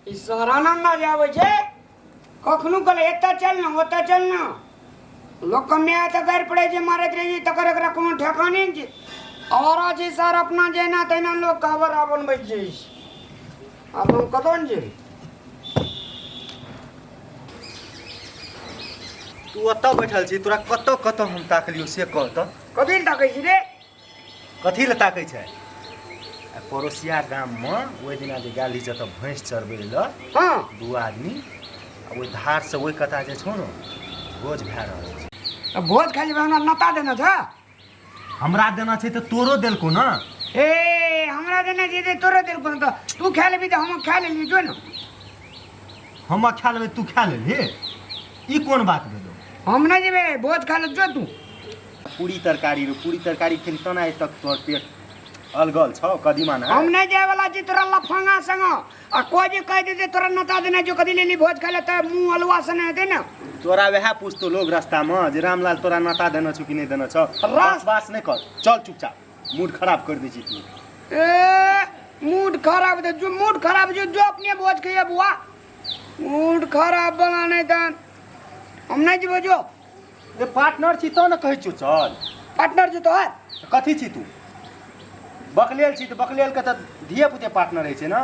ई सहरानन्दा जे आबै छै कखनो कहले एतऽ चल ने ओतऽ चल ने। लोकके माय तऽ गारि पड़ै छै, मारैत रहै छै, तकर एकरा कोनो ठेकाने नहि छै। आवारा छै सर, अपना जहिना तहिना लोक आवारा बनबै छै। आब हम कतऽ ने जेबै? तू ओतऽ बैठल छी, तोरा कतऽ कतऽ हम ताकलियौ से कह तऽ। कथी लए ताकै छी रे? कथी लए ताकै छै? आ पड़ोसिया गाममे ओहि दिना जे गेल रही जतऽ भैंस चरबै लए दू आदमी, आ ओहि धारसँ ओहि कता जे छौ ने भोज भए रहल छै। तऽ भोज खाइ जेबै? हमरा नता देने छ? हमरा देना छै तऽ तोरो देलको ने। ए, हमरा देने छै तऽ तोरो देलको ने, तऽ तू खा लेबही तऽ हम खा लेलियै, जो ने। हम खा लेबै, तू खा लेलही, ई कोन बात भेलो? हम नहि जेबै भोज खा ले, जो तू। पूरी तरकारी रो, पूरी तरकारी खेली तहन आइ तक तोहर पेट अलगल छौ कदीमा ने। हम नहि जाय वाला छी तोरा लफंगा संग, आ कोई जे कह देते तोरा नता देने जो कदी लेली भोज खा ले तऽ मुंह अलुआ से नहि हेतै ने। तोरा वएह पूछतो लोग रास्ता में जे रामलाल तोरा नता देने छौ कि नहि देने छौ। बकवास नहि कर, चल चुपचाप, मूड खराब कर दै छी तू। ए, मूड खराब दे जो, मूड खराब जो, जो अपने भोज खइए बुआ, मूड खराब बना नहीं तहन हम नहीं जेबो जो। ए, पार्टनर छी तो ने कहै छियौ चल। पार्टनर छी तोहर? कथी छी तू? बकलेल छी तऽ बकलेल के तऽ धिये पुते पार्टनर होइ छै ने।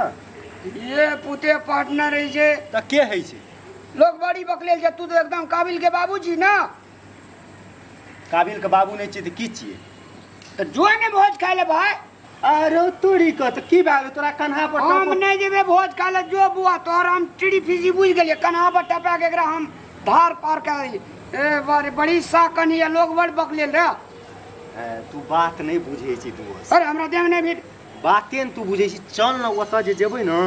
धिये पुते पार्टनर होइ छै। तऽ के होइ छै? लोग बड़ी बकलेल छै, तू तऽ एकदम काबिल के बाबू छी ने। काबिल के बाबू नहि छी तऽ की छियै? तऽ जो ने भोज खाय ले भाय। अरे तोरी के तऽ की भए गेल तोरा कन्हा पर? हम नहि जेबै भोज खाय ले, जो बुआ, तोहर हम टिड़ी फीसी बुझि गेलियै, कन्हा पर टपा के एकरा हम धार पार कए देलियै। ए बारे बड़ी सा कनी है, लोग बड़ बकलेल रे। ए, तू बात नहि बुझै छी दोस्त। अरे हमरा देह नहि भेट। बाते ने तू बुझै छी, चल ने ओतऽ जे जेबै ने,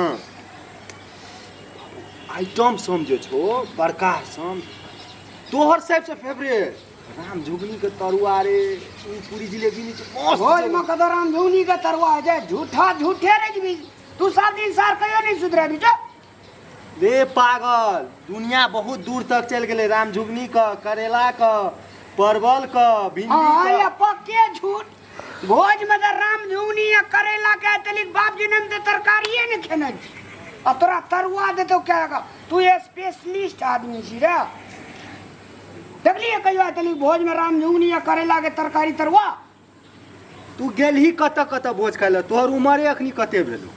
आइटम सब जे छौ बड़का सम, तोहर सबसँ फेवरेट राम झुगनी के तरुआ रे, उ पूरी जिलेबी नहीं छै, मस्त भोज छै। में कदो राम झुगनी के तरुआ हो जाए, झूठा झूठे रह जबी तू, 7 दिन सार कहियो नहीं सुधरे भी जो। रे पागल, दुनिया बहुत दूर तक चल गेलै, राम झुगनी के, करेला के, परवल के, भिंडी हाँ के। या पक्के झूठ, भोज में तो राम झुगनी या करेला के तलिक बाप जी ने तो तरकारिये ने खेने छी, आ तोरा तरुआ देतो क्या का? तू स्पेशलिस्ट आदमी छी रे। देखलिए कहियो तनी भोज में राम झुगनी या करेला के तरकारी तरुआ? तू गेलही कतऽ कतऽ भोज खाइ लए? तोहर उमरे अखनी कते भेलो?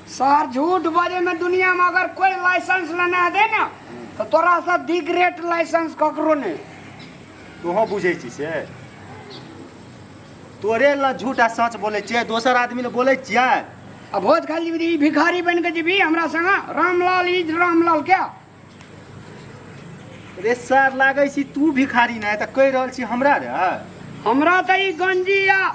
सर, झूठ बजे में दुनिया में अगर कोई लाइसेंस लेना हेतै ने तऽ तोरा से दी ग्रेट लाइसेंस ककरो नहीं। तोहो बुझै छी से तोरे लए झूठ आ सच बोलै छियै, दोसर आदमी लए बोलै छियै? आ भोज खाइ जेबही, ई भिखारी बनि कऽ जेबही हमरा संग? रामलाल is Ramlal क्या? रे सर, लागै छी तू भिखारी नहि तऽ कहि रहल छी हमरा रे। हमरा तऽ ई गंजी आ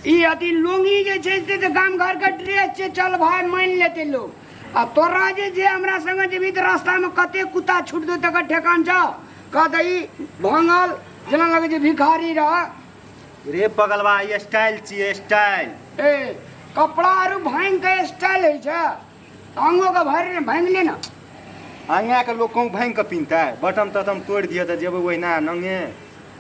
ई अथी लुंगी जे छै से तऽ गाम घरके ड्रेस छै, चल भाय मानि लेतै लोग। आ तोरा जे छै हमरा संगे जेबही तऽ रास्तामे कते कुत्ता छूट देतौ तकर ठेकान छौ? कहतै ई भांगल जेना लगै छै भिखारी रह। रे पगलवा, ई स्टाइल छियै, स्टाइल। ए, कपड़ा आरू भांगि के स्टाइल होइ छै? अंगो के भरि ने भांगि ले ने। अंगा के लोग कहूँ भांगि के पिन्हतै? बटम तटम तोड़ि दिअ तऽ जेबै ओहिना नंगे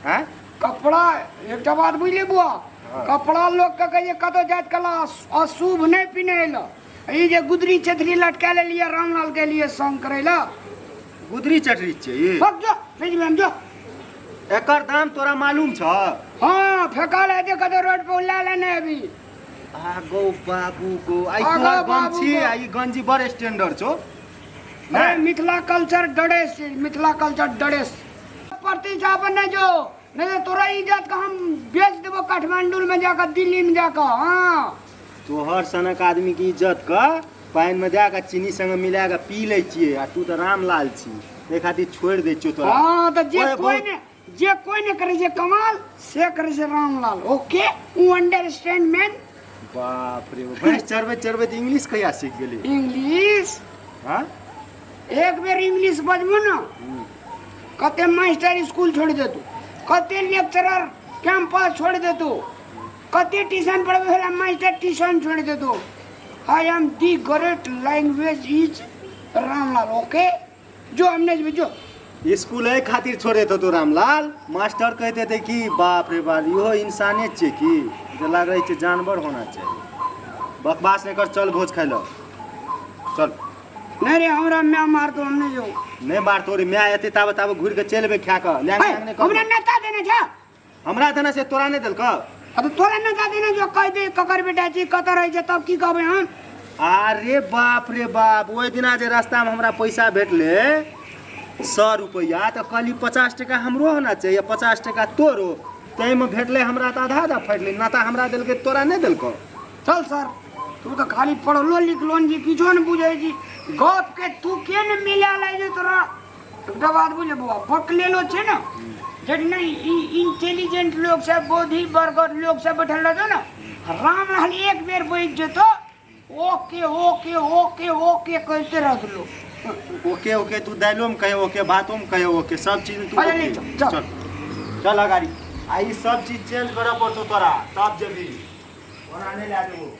आँय? कपड़ा एकटा बात बुझली बुआ? हाँ। कपड़ा लोग के कहिए कतौ जाइत कला अशुभ नहीं पिन्है लए। ई जे गुदरी चेथरी लटका लेलियै रामलाल के लिए संग करै लए। गुदरी चटरी छियै ई? भग जो, नहीं जेबै हम, जो। एकर दाम तोरा मालूम छ? हाँ, फेंका ले जे कतौ रोड पर ला लेने अभी। आगो बाबू गो, आई आगो तोहर बाबू गमछी गो। आ ई गंजी बड़ स्टैंडर्ड छौ। अरे Mithila culture dress, Mithila culture dress प्रतिष्ठापन नहीं जो, नहीं तो तोरा इज्जत का हम बेच देबो काठमांडू में जाकर, दिल्ली में जाकर। हाँ, तोहर सनक आदमी के इज्जत का पानि में दए कऽ चीनी संगे मिला कऽ पी लै छियै, आ तू तऽ रामलाल छी, एहि खातिर छोड़ि दै छियौ तोरा। हाँ, तो जे ओए, कोई बहुत ने जे कोई ने करे छै कमाल से करे छै रामलाल। ओके, उ अंडरस्टैंड मैन। बाप रे, भैंस चरबैत चरबैत इंग्लिश कहिया सीख गेली? इंग्लिश? हाँ, एक बेर इंग्लिश बजबो ने, कते मास्टर स्कूल छोड़ देतू, कते लेक्चरर कैंपस छोड़ देतू, कते ट्यूशन पढ़बे वाला मास्टर ट्यूशन छोड़ देतू। I am the great language is Ramlal. Okay, जो हमने जो स्कूल एहि खातिर छोड़े तो रामलाल, मास्टर कहते थे कि बाप रे बाप, इहो इंसाने छियै कि जे लागै छै जानवर होना चाहिए। बकवास नहीं कर, चल भोज खाइ लए चल। नहीं रे, हमरा my मारतो, हम नहीं जो। नहि मारतो रे my, एते ताबे ताबे घुरि के चलि एबै खा कऽ। लैंग है, लैंग नहि हमरा करबो। नता देने छ। हमरा देने से तोरा नहि देलकौ? अब तोरा नता देने जो, कह दे ककर बेटा छी, कतऽ रहै छै, तब की कहबै हम? अरे बाप रे बाप, ओहि दिना जे रास्तामे हमरा पैसा भेटलै 100 रुपैआ, तऽ कहली 50 टका हमरो होना चाहिए, 50 टका तोरो, ताहिमे भेटलै हमरा तऽ आधा आधा फाटलै। नाता हमरा देलकै, तोरा नहि देलकौ। चल सर, तू तऽ खाली पढ़लो लिखलो ने छी, किछो ने बुझै छी गप के, तू के ने मिला लै जे तोरा। एकटा बात बुझ बौआ, बकलेलो छै ने, जब नहि इंटेलिजेंट लोग सब, बोधी बर्गर लोग सब बैठल रहतो ने, राम लाल एक बेर बैठ जेतो, ओके ओके ओके ओके कहते रहत लोग। ओके ओके तू दालियोमे कहे ओके, भातोमे कहे ओके, सब चीज तू अरे ओके। नहीं, चल, चल। चल चल अगाड़ी। आ ई सब चीज चेंज करऽ पड़तौ तोरा, तब जेबही, ओना नहि लए जेबौ।